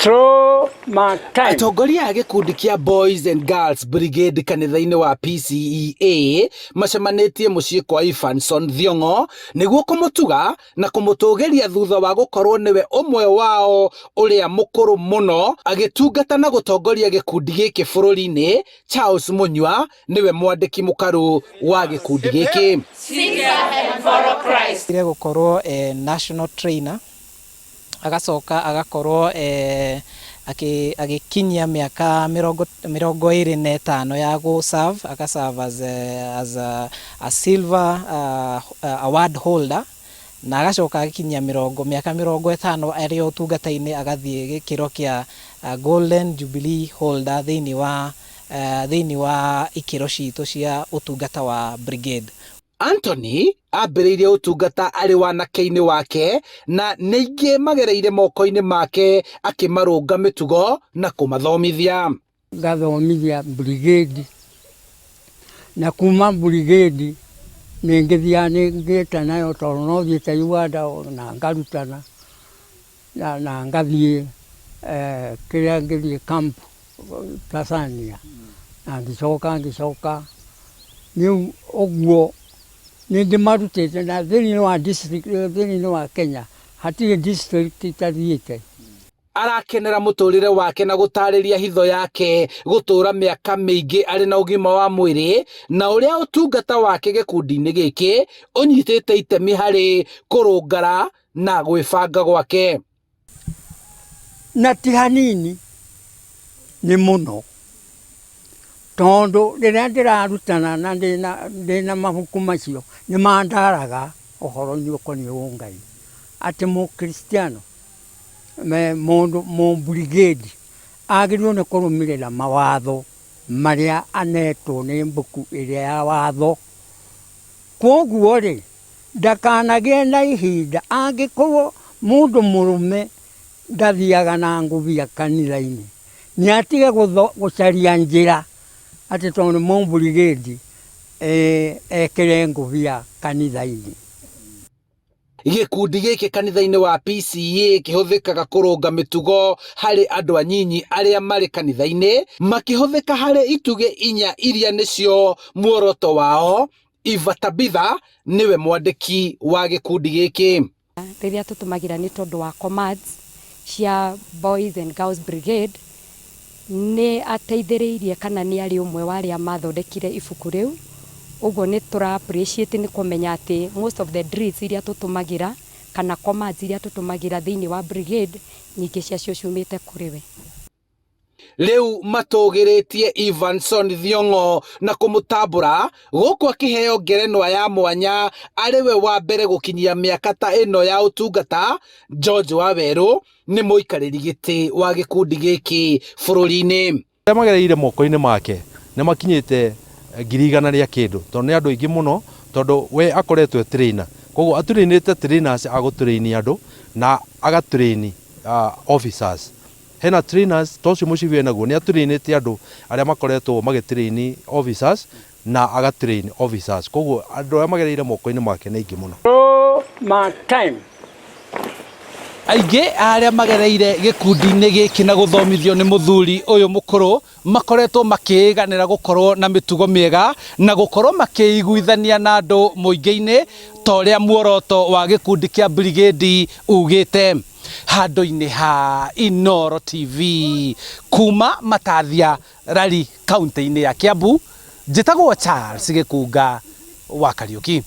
Through my time. Atongoria a gĩkundi kĩa Boys and Girls Brigade kanitha-inĩ wa PCEA macemanĩtie mũciĩ kwa Evanson Thiong'o nĩguo kũmũtuga na kũmũtũgĩria thutha wa gũkorwo nĩwe ũmwe wao ũrĩa mũkũrũ mũno agĩtungata na gũtongoria gĩkundi gĩkĩ bũrũri-inĩ. Charles Munyua nĩwe mwandĩki mũkaru wa gĩkundi gĩkĩ. Ire gũkorwo national trainer, agacoka agakorwo agĩkinyia mĩaka 25 ya gũ serve, aga serve as a silver award holder, na agacoka agakinyia mĩaka 50 arĩ o ũtungata-inĩ, agathiĩ gĩkĩro kĩa golden jubilee holder thĩinĩ wa ikĩro citũ cia ũtungata wa brigade. Anthony ambĩrĩirie ũtungata arĩ wanake-inĩ wake na nĩingĩ magereire moko-inĩ make akĩmarũnga mĩtugo na kũmathomithia. Ngathomithia brigade, na kuma brigade nĩ ngĩthiaga nĩ ngĩte nayo tondũ no thiĩte Uganda na ngarutana na ngathiĩ kĩrĩa ngĩthiĩ camp Tanzania na ngĩcoka rĩu ũguo nĩ ndĩmarutĩte na thĩinĩ wa district, thĩinĩ wa Kenya hatirĩ district itathiĩte. Arakenera mũtũrĩre wake na gũtarĩria hitho yake gũtũra mĩaka mĩingĩ arĩ na ũgima wa mwĩrĩ na ũrĩa ũtungata wake gĩkundi-inĩ gĩkĩ ũnyitĩte itemi harĩ kũrũngara na gwĩbanga gwake. Na ti hanini, nĩ mũno, tondũ rĩrĩa ndĩrarutana na ndĩna mabuku macio nĩ mandaraga ũhoro-inĩ ũkoniĩ ũngai, atĩ mũkristiano me mũndũ mũbrigade agĩrĩirwo nĩ kũrũmĩrĩra mawatho marĩa anetwo nĩ mbuku ĩrĩa ya watho. Kwoguo rĩ, ndakanagĩe na ihinda angĩkorwo mũndũ mũrũme ndathiaga na ngũbia kanitha-inĩ, nĩ atige gũcaria njĩra atĩ tondũ nĩ mũbrigade ekĩre ngũbia kanitha-inĩ. Gĩkundi gĩkĩ kanitha-inĩ wa PCEA kĩhũthĩkaga kũrũnga mĩtugo harĩ andũ anyinyi arĩa marĩ kanitha-inĩ, makĩhũthĩka harĩ itugĩ inya iria nĩcio muoroto wao. Eva Tabitha nĩwe mwandĩki wa gĩkundi gĩkĩ. Rĩrĩa tũtũmagĩra nĩ tondũ wa commands cia Boys and Girls Brigade, nĩ ateithĩrĩirie kana nĩ arĩ ũmwe wa arĩa mathondekire ibuku rĩu. Ũguo nĩ tũra appreciate nĩ kũmenya atĩ most of the drills iria tũtũmagĩra kana commands iria tũtũmagĩra thĩinĩ wa brigade, nyingĩ ciacio ciumĩte kũrĩ we. Rĩu matũgĩrĩtie Evanson Thiong'o na kũmũtambũra gũkũ akĩheo ngerenwa ya mwanya arĩ we wa mbere gũkinyia mĩaka ta ĩno ya ũtungata. George Wawerũ nĩ mũikarĩri gĩtĩ wa gĩkundi gĩkĩ bũrũri-inĩ. Arĩa magereire moko-inĩ make nĩ makinyĩte 100,000 rĩa kĩndũ, tondũ nĩ andũ aingĩ mũno, tondũ we akoretwo e trainer, koguo atũrainĩte trainers a gũtũraini andũ na agatũraini officers. Hena trainers ta ũcio mũcibi enaguo, nĩ atũrainĩte andũ arĩa makoretwo magĩtũraini officers na agatrain officers, koguo andũ arĩa magereire moko-inĩ make nĩ aingĩ mũno. Through my time. Aingĩ arĩa magereire gĩkundi-inĩ gĩkĩ na gũthomithio nĩ mũthuri ũyũ mũkũrũ makoretwo makĩĩganĩra gũkorwo na mĩtugo mĩega na gũkorwo makĩiguithania na andũ mũingĩ-inĩ ta ũrĩa muoroto wa gĩkundi kĩa brigade ugĩte. Handũ-inĩ ha Inooro TV kuma Matathia Rari, kaunti-inĩ ya Kiambu, njĩtagwo Charles Gĩkunga wa Kariũki.